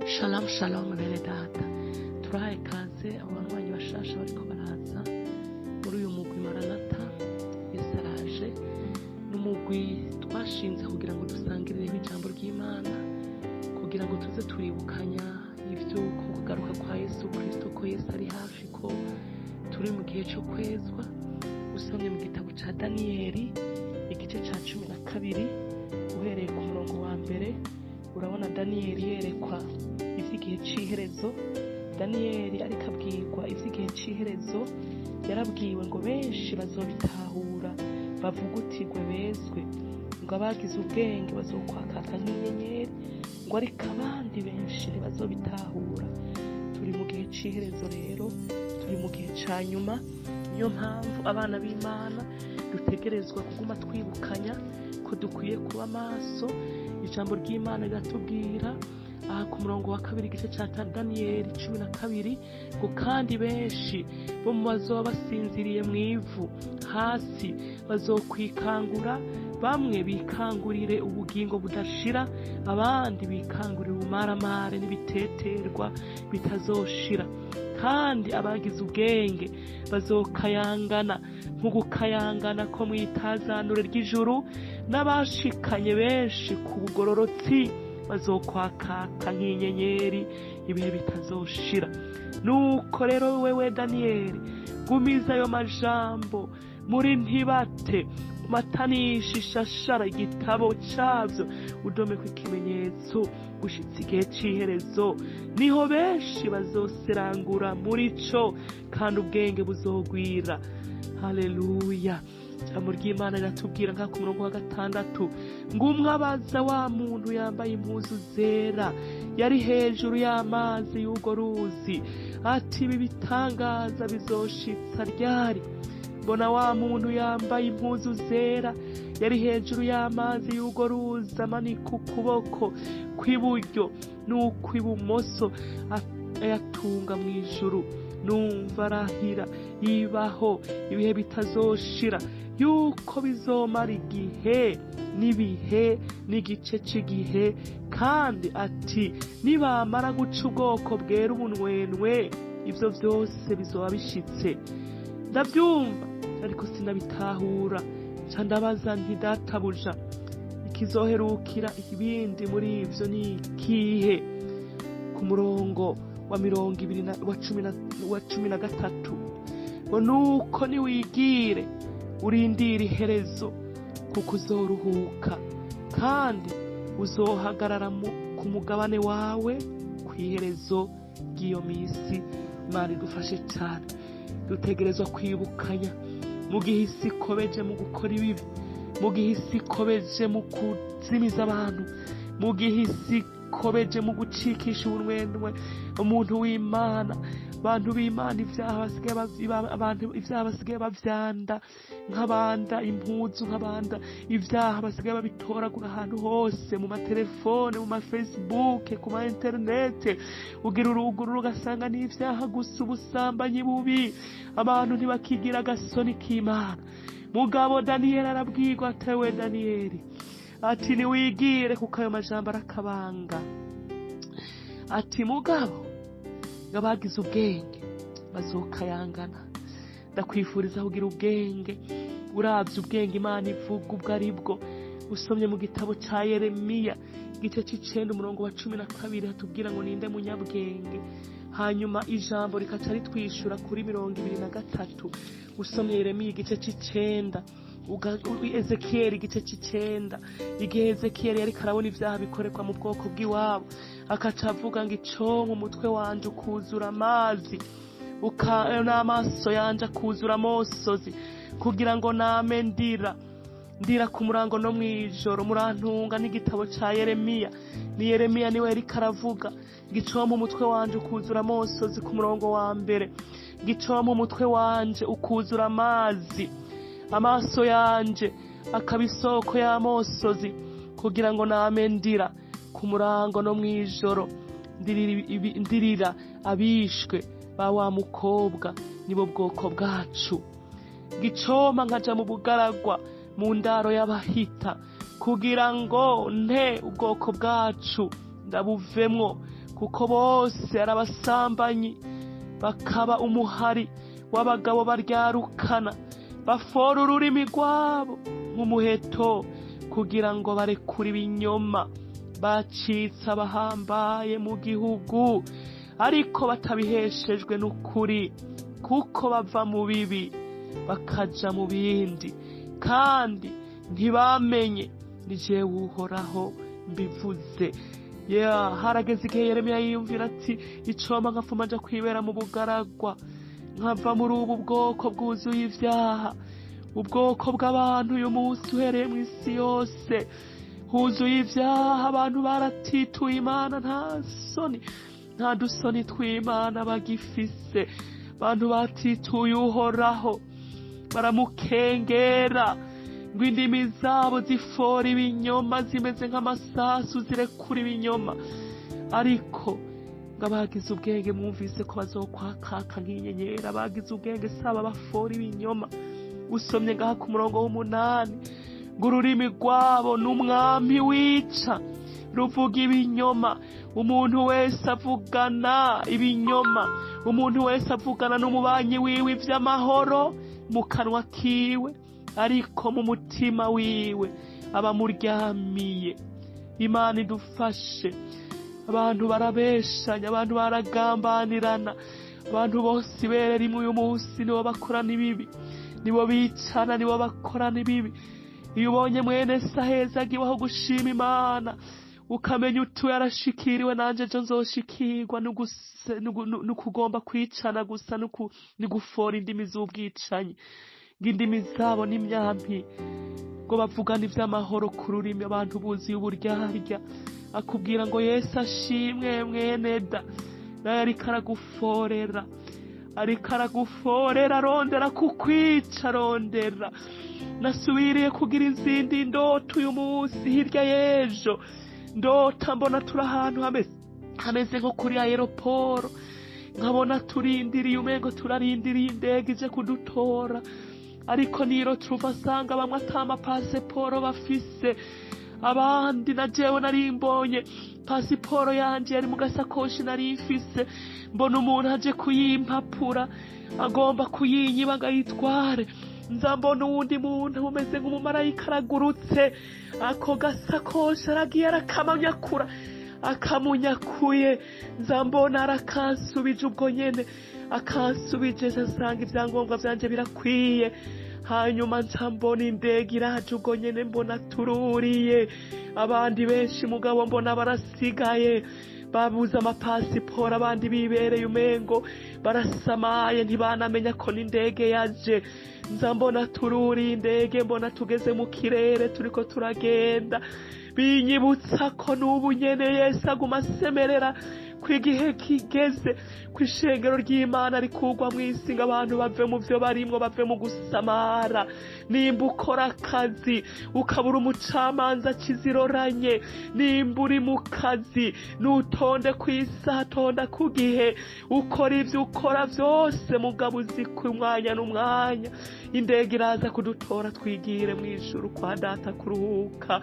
Shalom shalom bene data, turahaye ikaze abo banywanyi bashasha bariko baraza muri uyu mugwi Maranata. Yesu araje. Ni umugwi twashinze kugira ngo dusangirireho ijambo ry'Imana, kugira ngo tuze turibukanya ivyo kugaruka kwa Yesu Kristo, ko Yesu ari hafi, ko turi mu gihe cyo kwezwa. Usomye mu gitabo ca Daniyeli igice ca 12 uhereye ku murongo wa mbere, urabona Daniyeli yerekwa ivy'igihe c'iherezo. Daniyeli ariko abwirwa ivy'igihe c'iherezo, yarabwiwe ngo benshi bazobitahura bavugutirwe bezwe, ngo abagize ubwenge bazokwakaka nk'inyenyeri, ngo ariko abandi benshi ntibazobitahura. Turi mu gihe c'iherezo rero, turi mu gihe ca nyuma. Niyo mpamvu abana b'Imana dutegerezwa kuguma twibukanya ko dukwiye kuba maso. Ijambo ry'Imana riratubwira aha ku murongo wa 2 igice ca Daniyeli 12 ngo kandi benshi bo mu bazoba basinziriye mu ivu hasi bazokwikangura, bamwe bikangurire ubugingo budashira, abandi bikangurire ubumaramare n'ibiteterwa bitazoshira. Kandi abagize ubwenge bazokayangana nk'ugukayangana ko mw'itazanure ry'ijuru, n'abashikanye benshi ku bugororotsi bazokwakaka nk'inyenyeri ibihe bitazoshira. Nuko rero wewe Daniyeli, gumiza ayo majambo muri ntibate, umatanishe ishashara igitabo cavyo, udomeko ikimenyetso gushitsa igihe c'iherezo. Niho benshi bazoserangura muri co, kandi ubwenge buzogwira. Haleluya. Ijambo ry'Imana riratubwira nka ku murongo wa 6 ngo umwe abaza wa muntu yambaye impuzu zera yari hejuru y'amazi y'urwo ruzi, ati ibi bitangaza bizoshitsa ryari? Mbona wa muntu yambaye impuzu zera yari hejuru y'amazi y'urwo ruzi amanika ukuboko kw'iburyo n'ukw'ibumoso ayatunga mu ijuru. Numva arahira yibaho ibihe bitazoshira, yuko bizomara igihe n'ibihe n'igice c'igihe. Kandi ati nibamara guca ubwoko bwera ubunwenwe, ivyo vyose bizoba bishitse. Ndavyumva ariko sinabitahura, nca ndabaza nti databuja, ikizoherukira ibindi muri ivyo ni ikihe? Ku murongo wa 20 wa 13 ngo nuko niwigire urindire iherezo, kuko uzoruhuka kandi uzohagarara ku mugabane wawe ku iherezo ry'iyo misi. Imana idufashe cyane. Dutegerezwa kwibukanya mu gihe isi ikobeje mu gukora ibibi, mu gihe isi ikobeje mu kuzimiza abantu, mu gihe isi ikobeje mu gucikisha ubunwenwe umuntu w'Imana. Abantu b'Imana abantu ivyaha basigaye bavyanda nk'abanda impuzu, nk'abanda ivyaha basigaye babitoragura ahantu hose, mu matelefone, mu ma Facebook, ku ma internet. Ugira uruguru ugasanga ni ivyaha gusa, ubusambanyi bubi. Abantu ntibakigira agasoni k'Imana. Mugabo Daniyeli arabwirwa, atewe Daniyeli, ati niwigire kuko ayo majambo arakabanga. Ati mugabo ngo abagize ubwenge bazokayangana. Ndakwifuriza kugira ubwenge. Uravye ubwenge Imana ivuga ubwo ari bwo, usomye mu gitabo ca Yeremiya igice c'9 umurongo wa 12, hatubwira ngo ninde munyabwenge? Hanyuma ijambo rikaca ritwishura kuri 23. Usomye Yeremiya igice c'9, Ezekiyeli igice c'9, igihe Ezekiyeli yariko arabona ivyaha bikorerwa mu bwoko bw'iwabo, akaca avuga ngo iconka umutwe wanje ukuzura amazi, n'amaso yanje akuzura amosozi, kugira ngo name ndira ndira ku murango no mw'ijoro. Murantunga n'igitabo ca Yeremiya, ni Yeremiya niwe yariko aravuga. Gicompa umutwe wanje ukuzura amosozi ku murongo wa mbere, gicompa umutwe wanje ukuzura amazi, amaso yanje akaba isoko y'amosozi, kugira ngo name ndira ku murango no mw'ijoro, ndirira abishwe ba wa mukobwa, nibo bwoko bwacu. Gicoma nkaja mu bugaragwa, mu ndaro y'abahita, kugira ngo nte ubwoko bwacu ndabuvemwo, Kuko bose ari abasambanyi, bakaba umuhari w'abagabo baryarukana, bafora ururimi rwabo nk'umuheto kugira ngo barekure ibinyoma. Bacitse abahambaye mu gihugu, ariko batabiheshejwe n'ukuri, kuko bava mu bibi bakaja mu bindi, kandi ntibamenye ni jewe Uhoraho mbivuze. Harageze igihe Yeremiya yiyumvira ati icompa nkafuma nja kwibera mu bugaragwa, nkava muri ubu bwoko bwuzuye ivyaha, ubwoko bw'abantu uyu munsi uhereye mu isi yose huzuye ivyaha. Abantu baratituye Imana, nta soni, nta dusoni tw'Imana bagifise. Abantu batituye Uhoraho, baramukengera, ngo indimi zabo zifora ibinyoma, zimeze nk'amasasu zirekura ibinyoma. Ariko ngo abagize ubwenge mwumvise ko bazokwakaka nk'inyenyeri. Abagize ubwenge saba bafora ibinyoma. Usomye ngaha ku murongo w'8 ngo ururimi rwabo n'umwami wica, ruvuga ibinyoma. Umuntu wese avugana ibinyoma, umuntu wese avugana n'umubanyi wiwe ivy'amahoro mu kanwa kiwe, ariko mu mutima wiwe abamuryamiye. Imana idufashe. Abantu barabeshanya, abantu baragambanirana, abantu bose ibere rimwe uyu munsi nibo bakorana ibibi, nibo bicana, nibo bakorana ibibi. Iyo ubonye mwene se ahezagiwe aho gushima Imana, ukamenya utuye arashikiriwe, nanje ejo nzoshikirwa, n'ukugomba kwicana gusa, n'ugufora indimi z'ubwicanyi. Ngo indimi zabo n'imyampi, ngo bavugane ivy'amahoro ku rurimi, abantu buzuye uburyarya. Akubwira ngo Yesu ashimwe mwene da, naye ariko araguforera, ariko araguforera, arondera kukwica, arondera. Nasubiriye kugira izindi ndoto uyu munsi hirya y'ejo, ndota mbona turi ahantu hameze nko kuri aeroporo, nkabona turindiriye, umengo turarindiriye indege ije kudutora. Ariko niro tuva asanga bamwe ata mapasiporo bafise, abandi na jewe nari mbonye pasiporo yanje yari mu gasakoshi nari mfise, mbona umuntu aje kuyimpapura agomba kuyinyiba ngo ayitware. Nza mbona uwundi muntu umeze nk'umumarayika aragurutse, ako gasakoshi aragiye arakamanyakura, akamunyakuye. Nza mbona arakansubije ubwo nyene, akansubije nsanga ibyangombwa vyanje birakwiye. Hanyuma nca mbona indege iraje ubwo nyene, mbona tururiye. Abandi benshi mugabo mbona barasigaye, babuze amapasiporo, abandi bibereye umengo barasamaye, ntibanamenya ko n'indege yaje. Nza mbona tururiye indege, mbona tugeze mu kirere turiko turagenda. Binyibutsa ko n'ubu nyene Yesu aguma asemerera ko igihe kigeze ko ishengero ry'Imana rikugwa mw'isi, ngo abantu bave mu vyo barimwo, bave mu gusamara. Nimba ukora akazi ukabura umucamanza akiziroranye, nimba uri mu kazi nutonde kw'isaha, tonda ku gihe, ukora ivyo ukora vyose, mugabo uzi ko umwanya n'umwanya indege iraza kudutora, twigire mw'ijuru kwa data kuruhuka.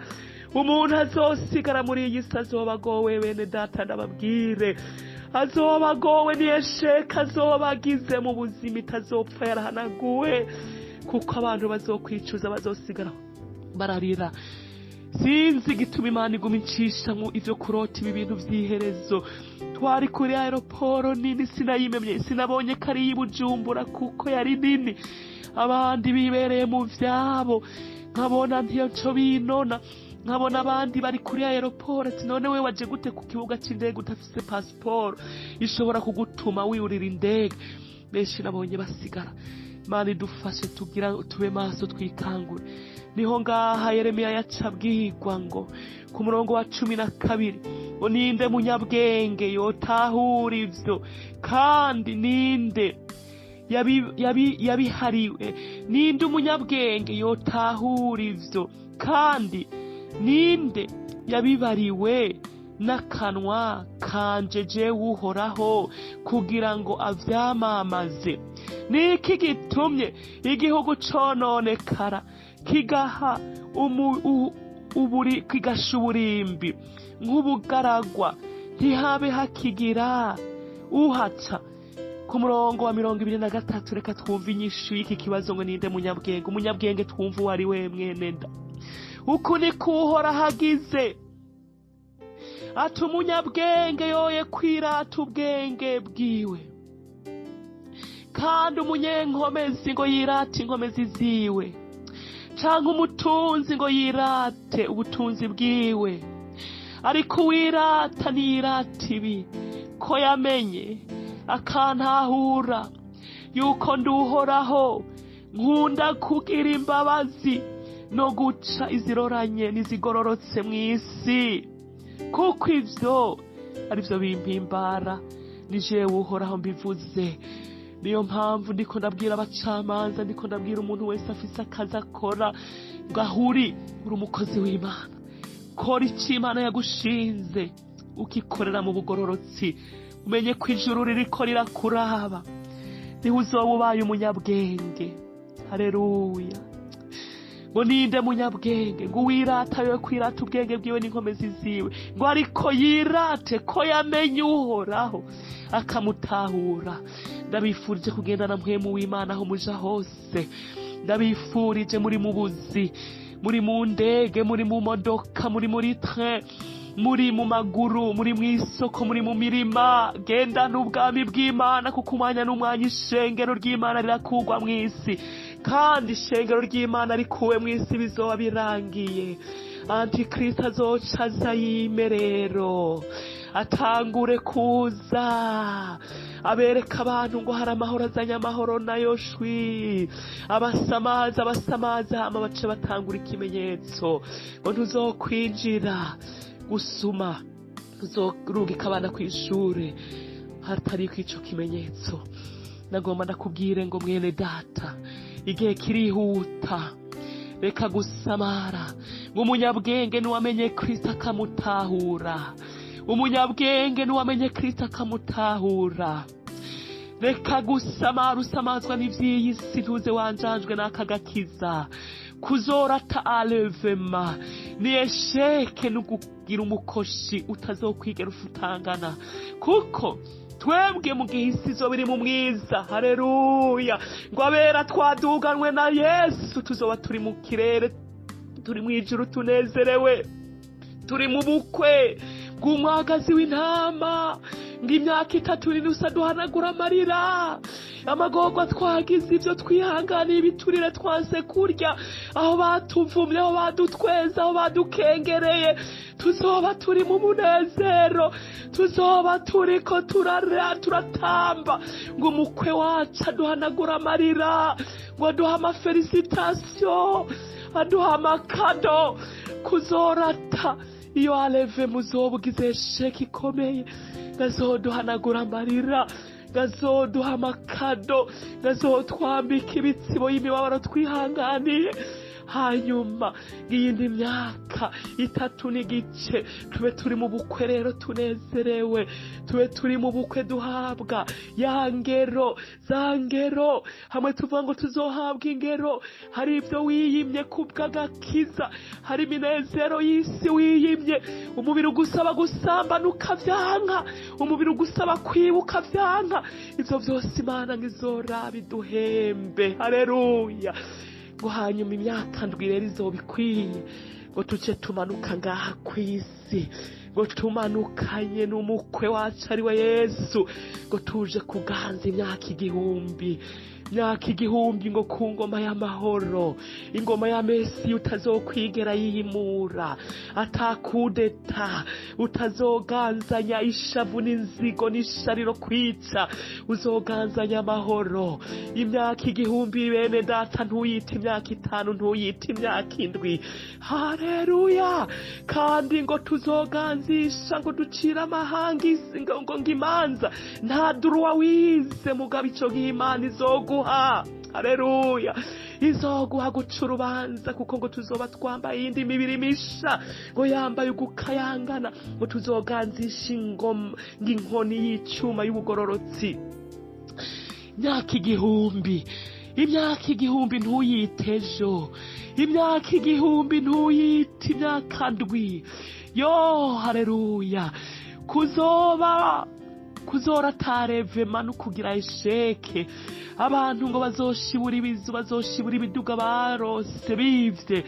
Umuntu azosigara muri iyi si azoba agowe, bene data ndababwire, azoba agowe niyesheka azoba agize mu buzima itazopfa yarahanaguwe, kuko abantu bazokwicuza, bazosigara bararira. Sinzi igituma Imana iguma incishamwo ivyo kurota ibi bintu vy'iherezo. Twari kuri aeroporo nini, sinayimemye, sinabonye ko ari iy'i Bujumbura kuko yari nini. Abandi bibereye mu vyabo, nkabona ntiyo binona, nkabona abandi bari kuri aeroport. Ati none we waje gute ku kibuga c'indege udafise pasiporo ishobora kugutuma wiurira indege? Benshi nabonye basigara. Imana idufashe tugira tube maso, twikangure. Niho ngaha Yeremiya yaca abwirwa ngo ku murongo wa 12 ngo ninde munyabwenge yotahura ivyo, kandi ninde yabihariwe? Ninde umunyabwenge yotahura ivyo, kandi ninde yabibariwe n'akanwa kanje jewe Uhoraho, kugira ngo avyamamaze? Niki gitumye igihugu cononekara, kigaha kigasha uburimbi nk'ubugaragwa, Ntihabe hakigira uhaca. Ku murongo wa 23, reka twumve inyishu y'iki kibazo ngo ninde munyabwenge. Umunyabwenge twumve uwo ari we, mwene nda. Uku niko Uhoraho agize ati: umunyabwenge yoye kwirata ubwenge bwiwe, kandi umunyenkomezi ngo yirate inkomezi ziwe, canke umutunzi ngo yirate ubutunzi bwiwe. Ariko uwirata niyirata ibi, ko yamenye akantahura yuko nduhoraho, nkunda kugira imbabazi no guca iziroranye n'izigororotse mu isi, kuko ivyo arivyo bimpimbara. Ni jewe Uhoraho mbivuze. Niyo mpamvu ndiko ndabwira abacamanza, ndiko ndabwira umuntu wese afise akazi akora, ngo ahuri uri umukozi w'Imana, kora icyo Imana yagushinze, ukikorera mu bugororotsi, umenye ko ijuru ririko rirakuraba, niho uzoba ubaye umunyabwenge. Haleluya. Ngo ninde munyabwenge? Ngo uwirata yoye kwirata ubwenge bwiwe n'inkomezi ziwe, ngo ariko yirate ko yamenye Uhoraho akamutahura. Ndabifurije kugendana mpwemu w'Imana aho muja hose. Ndabifurije muri mu buzi, muri mu ndege, muri mu modoka, muri muri train, muri mu maguru, muri mu isoko, muri mu mirima, genda n'ubwami bw'Imana, kuko umwanya n'umwanya ishengero ry'Imana rirakugwa mu isi, kandi ishengero ry'Imana rikuwe mu isi bizoba birangiye. Antikristo azoca aza yime rero, atangure kuza abereka abantu ngo hari amahoro, azanye amahoro nayo shwi, abasamaza abasamaza, hama bace batangura ikimenyetso ngo ntuzokwinjira gusuma, ntuzorungika abana kw'ishure hatari kw'ico kimenyetso. Nagomba ndakubwire ngo mwene data, igihe kirihuta, reka gusamara. Ngo umunyabwenge niwamenye Kristo akamutahura, umunyabwenge niwamenye Kristo akamutahura. Reka gusamara usamazwa n'ivy'iyi si, ntuze wanjanjwe n'aka gakiza. Kuzorata alevema ni esheke n'ukugira umukoshi utazokwigera ufutangana, kuko twebwe mu gihe isi izoba iri mu mwiza, haleluya, ngo abera twaduganwe na Yesu, tuzoba turi mu kirere, turi mu ijuru tunezerewe, turi mu bukwe bw'umwagazi w'intama. Ngo imyaka 3 n'inusu aduhanagura amarira, amagorwa twagize, ibyo twihanganiye, ibiturire twanse kurya, aho batuvumye, aho badutweza, aho badukengereye, tuzoba turi mu munezero, tuzoba turiko turatamba, ngo umukwe wacu aduhanagura amarira, ngo aduhe amafelisitasiyo, aduha amakado. Kuzorata iyo aleve muzoba ugize sheki ikomeye, gazoduhanagura amarira, gazoduha amakado, gazotwambika ibitsibo y'imibabaro twihanganiye. Hanyuma iyindi myaka 3 n'igice tube turi mu bukwe rero tunezerewe, tube turi mu bukwe duhabwa ya ngero za ngero, hamwe tuvuga ngo tuzohabwa ingero. Hari ibyo wiyimye kubw'agakiza, hari iminezero y'isi wiyimye, umubiri ugusaba gusambana ukavyanka, umubiri ugusaba kwiba ukavyanka, ivyo vyose Imana ngizora biduhembe. Haleluya. Ngo hanyuma imyaka 7 rero izoba ikwiye ngo tuce tumanuka ngaha kw'isi, ngo tumanukanye n'umukwe wacu ari we Yesu, ngo tuje kuganza imyaka 1000, imyaka 1000 ngo ku ngoma y'amahoro, ingoma ya Mesiya utazokwigera yimura, atakudeta, utazoganzanya ishavu n'inzigo n'ishariro kwica, uzoganzanya amahoro. Imyaka 1000 bene data, ntuyite imyaka 5, ntuyite imyaka 7. Haleluya. Kandi ngo tuzoganzisha, ngo ducire amahanga ngo imanza, nta duruwa wize, mugabo ico gihe Imana izoguha, haleluya, izoguha guca urubanza, kuko ngo tuzoba twambaye iyindi mibiri misha, ngo yambaye ugukayangana, ngo tuzoganzisha ingoma ng'inkoni y'icuma y'ubugororotsi. Imyaka 1000, imyaka 1000 ntuyite ejo, imyaka 1000 ntuyite imyaka 7. Yo, haleluya. Kuzoba kuzora atarevema no kugira esheke. Abantu ngo bazoshibura ibizu, bazoshibura ibiduga barose bivye,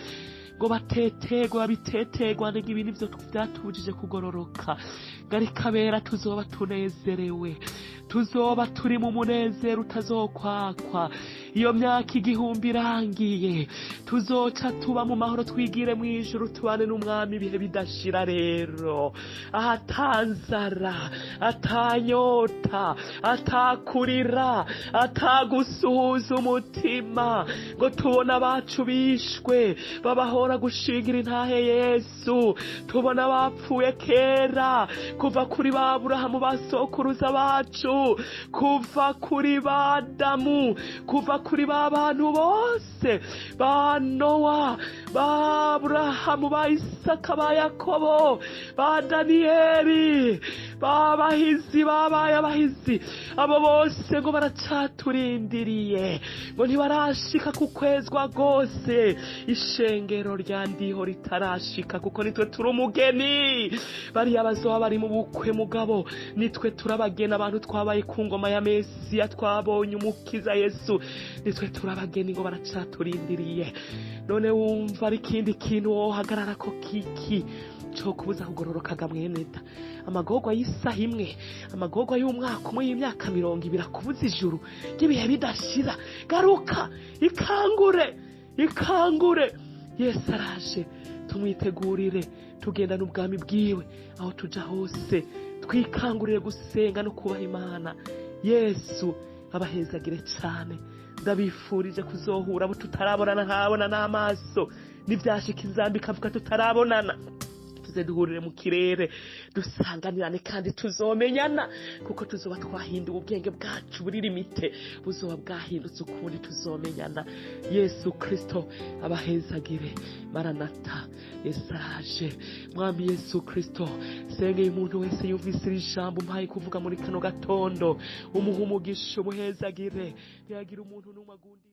ngo batetegwe, babitetegwa ngo ibi nivyo vyatubujije kugororoka. Ariko abera tuzoba tunezerewe, tuzoba turi mu munezero utazokwakwa. Iyo myaka 1000 irangiye, tuzoca tuba mu mahoro, twigire mu ijuru, tubane n'umwami ibihe bidashira. Rero ahatanzara, atanyota, atakurira, atagusuhuza umutima, ngo tubona abacu bishwe babahora gushingira intahe Yesu, tubona abapfuye kera, kuva kuri ba Aburahamu basokuruza bacu, kuva kuri ba Adamu, kuva kuri ba bantu bose, ba Nowa, ba Aburahamu, ba Isaka, ba Yakobo, ba Daniyeli, ba bahizi, babaye abahizi, abo bose ngo baracaturindiriye, ngo ntibarashika ku kwezwa rwose. Ishengero rya ndiho ritarashika, kuko nitwe turi umugeni. Bariya bazoba bari mu bukwe, mugabo nitwe turabagena. Abantu twabaye ku ngoma ya Mesiya, twabonye umukiza Yesu, nitwe turabageni, ngo baracaturindiriye. None wumva ari ikindi kintu wohagarara ko kiki cyo kubuza kugororoka mweneda? Amagorwa y'isaha imwe, amagorwa y'umwaka umwe, y'imyaka 20 akubuza ijuru ry'ibihe bidashira. Garuka, ikangure, ikangure. Yesu araje, tumwitegurire, tugenda n'ubwami bwiwe aho tuja hose, twikangurire gusenga no kubaha Imana. Yesu abahezagire cyane. Ndabifurije kuzohura abo tutarabonana, ntabona n'amaso, nibyashika inzambi ikavuga tutarabonana, tuze duhurire mu kirere, dusanganirane, kandi tuzomenyana, kuko tuzoba twahinduwe, ubwenge bwacu buri limite buzoba bwahindutse ukundi, tuzomenyana. Yesu Kristo abahezagire. Maranata, Yesu araje. Mwami Yesu Kristo, sengeye umuntu wese yumvise iri jambo mpaye kuvuga muri kano gatondo, umuha umugisha, umuhezagire, ntiyagira umuntu n'umwe agundira.